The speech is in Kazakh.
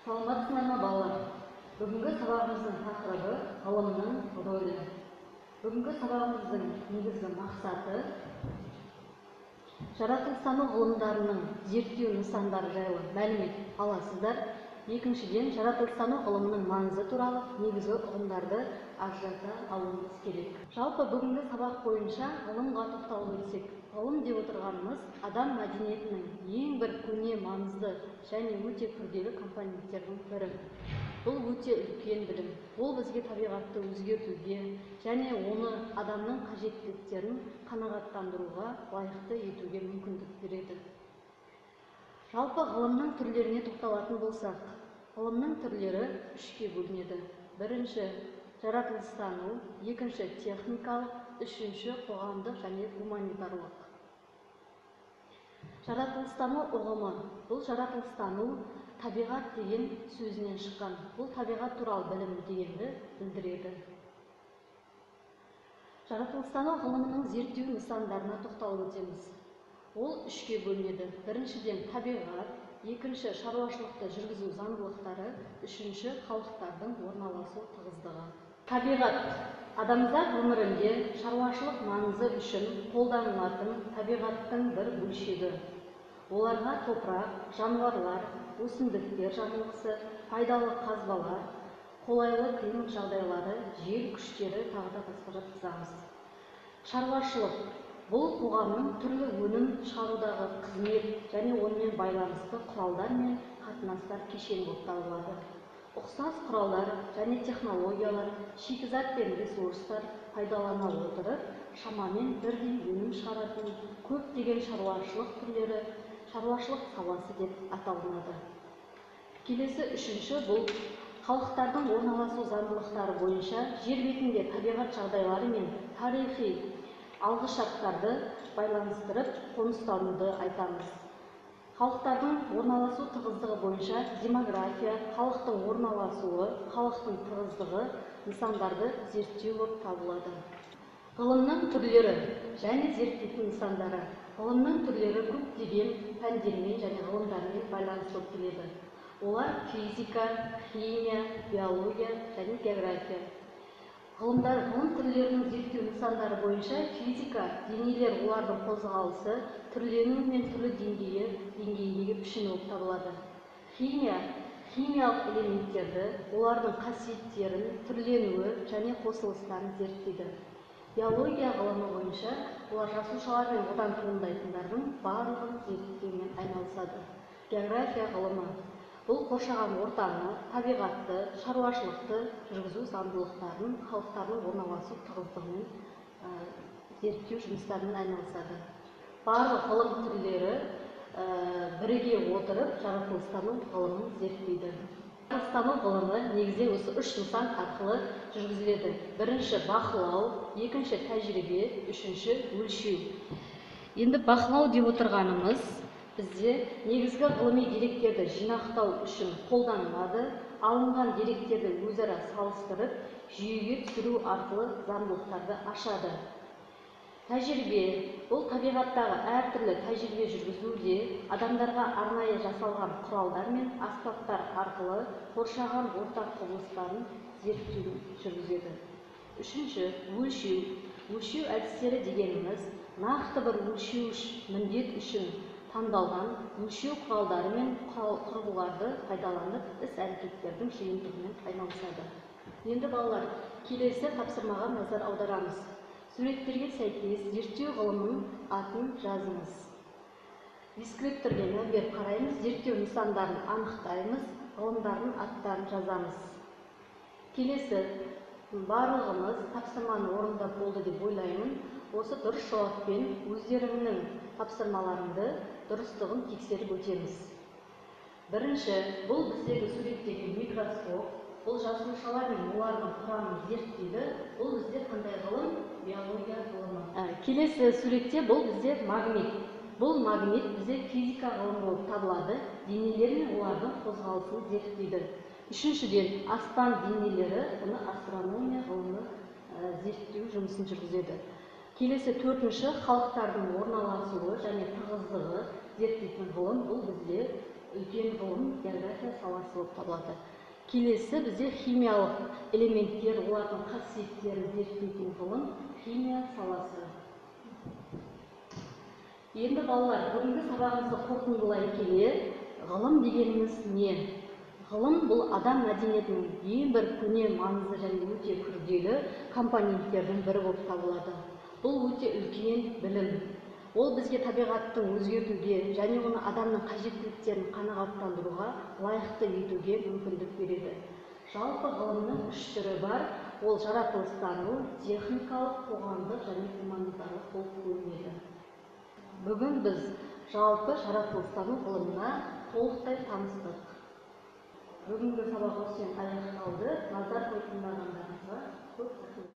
Саламатсыздар ма, балалар? Бүгінгі сабағымыздың тақырыбы – ғылымның рөлі. Бүгінгі сабағымыздың негізгі мақсаты – жаратылыстану ғылымдарының зерттеу нысандары жайлы мәлімет аласыздар. Екіншіден, жаратылыстану ғылымының маңызы туралы негізгі ұғымдарды ажырата алуымыз керек. Жалпы, бүгінгі сабақ бойынша ғылымға тоқталып өтсек, ғылым деп отырғанымыз – адам мәдениетінің ең бір көне, маңызды және өте күрделі компоненттерінің бірі. Бұл өте үлкен білім. Ол бізге табиғатты өзгертуге және оны адамның қажеттіліктерін қанағаттандыруға лайықты етуге мүмкіндік береді. Жалпы, ғылымның түрлеріне тоқталатын болсақ, ғылымның түрлері үшке бөлінеді: бірінші – жаратылыстану, екінші – техникалық, үшінші – қоғамдық және гуманитарлық. Жаратылыстану ұғымы. Бұл жаратылыстану табиғат деген сөзінен шыққан. Бұл табиғат туралы білім дегенді білдіреді. Жаратылыстану ғылымының зерттеу нысандарына тоқталып өтеміз. Ол үшке бөлінеді: біріншіден, табиғат, екінші, шаруашылықты жүргізу заңдылықтары, үшінші, халықтардың орналасу тығыздығы. Табиғат – адамзат өмірінде шаруашылық маңызы үшін қолданылатын табиғаттың бір бөлшегі. Оларға топырақ, жануарлар, өсімдіктер жамылғысы, пайдалы қазбалар, қолайлы климат жағдайлары, жел күштері, тағы да басқа жатқызамыз. Шаруашылық – бұл қоғамның түрлі өнім шығарудағы қызмет және онымен байланысты құралдар мен қатынастар кешені болып табылады. Ұқсас құралдар және технологиялар, шикізат пен ресурстар пайдалана отырып, шамамен бірдей өнім шығаратын көптеген шаруашылық түрлері шаруашылық саласы деп аталынады. Келесі, үшінші, бұл халықтардың орналасу заңдылықтары бойынша жер бетінде табиғат жағдайлары мен тарихи алғышарттарды байланыстырып қоныстануды айтамыз. Халықтардың орналасу тығыздығы бойынша демография, халықтың орналасуы, халықтың тығыздығы нысандарды зерттеу болып табылады. Ғылымның түрлері және зерттейтін нысандары. Ғылымның түрлері көптеген пәндермен және ғылымдармен байланысты болып келеді. Олар: физика, химия, биология және география. Ғылымдар, ғылым түрлерінің зерттеу нысандары бойынша физика – денелер, олардың қозғалысы, түрленуі мен түрлі деңгейіндегі пішіні болып табылады. Химия – химиялық элементтерді, олардың қасиеттерін, түрленуі және қосылыстарын зерттейді. Биология ғылымы бойынша олар жасушалар мен одан туындайтындардың барлығын зерттеумен айналысады. География ғылымы – бұл қоршаған ортаны, табиғатты, шаруашылықты жүргізу заңдылықтарын, халықтардың орналасу тығыздығымен зерттеу жұмыстарымен айналысады. Барлық ғылым түрлері біріге отырып, жаратылыстану ғылымын зерттейді. Жаратылыстану ғылымы негізінен осы үш нысан арқылы жүргізіледі: бірінші – бақылау, екінші – тәжірибе, үшінші – өлшеу. Енді бақылау деп отырғанымыз бізде негізгі ғылыми деректерді жинақтау үшін қолданылады. Алынған деректерді өзара салыстырып, жүйеге түсіру арқылы заңдылықтарды ашады. Тәжірибе – бұл табиғаттағы әртүрлі тәжірибе жүргізуде адамдарға арнайы жасалған құралдар мен аспаптар арқылы қоршаған орта құбылыстарын зерттеу жүргізеді. Үшінші – өлшеу. Өлшеу әдістері дегеніміз – нақты бір өлшеуіш міндет үшін таңдалған өлшеу құралдары мен құрылғыларды пайдаланып, іс әрекеттердің жиынтығымен айналысады. Енді, балалар, келесі тапсырмаға назар аударамыз. Суреттерге сәйкес зерттеу ғылымының атын жазыңыз. Дескрипторге мән беріп қараймыз, зерттеу нысандарын анықтаймыз, ғылымдардың аттарын жазамыз. Келесі, барлығымыз тапсырманы орындап болды деп ойлаймын. Осы дұрыс жауаппен өздеріңнің тапсырмаларыңды дұрыстығын тексеріп өтеміз. Бірінші, бұл біздегі суреттегі микроскоп. Бұл жасушалар мен олардың құрамын зерттейді. Бұл бізде қандай ғылым? Биология ғылымы. Келесі суретте бұл бізде магнит. Бұл магнит бізде физика ғылымы болып табылады, денелер мен олардың қозғалысын зерттейді. Үшіншіден, аспан денелері, бұны астрономия ғылымы зерттеу жұмысын жүргізеді. Келесі, төртінші, халықтардың орналасуы және тығыздығы зерттейтін ғылым, бұл бізде үлкен ғылым география саласы болып табылады. Келесі бізде химиялық элементтер, олардың қасиеттерін зерттейтін ғылым химия саласы. Енді балалар, бүгінгі сабағымызды қорытындылай келе, ғылым дегеніміз не? Ғылым бұл адам мәдениетінің ең бір көне, маңызды және өте күрделі компоненттердің бірі болып табылады. Бұл өте үлкен білім. Ол бізге табиғаттың өзгертуге және оны адамның қажеттіліктерін қанағаттандыруға лайықты етуге мүмкіндік береді. Жалпы ғылымның үш түрі бар. Ол жаратылыстану, техникалық, қоғамдық және гуманитарлық болып бөлінеді. Бүгін біз жалпы жаратылыстану ғылымына толықтай таныстық. Бүгінгі сабақ осымен аяқталды. Назар қойып тыңдағандарыңызға көп рахмет.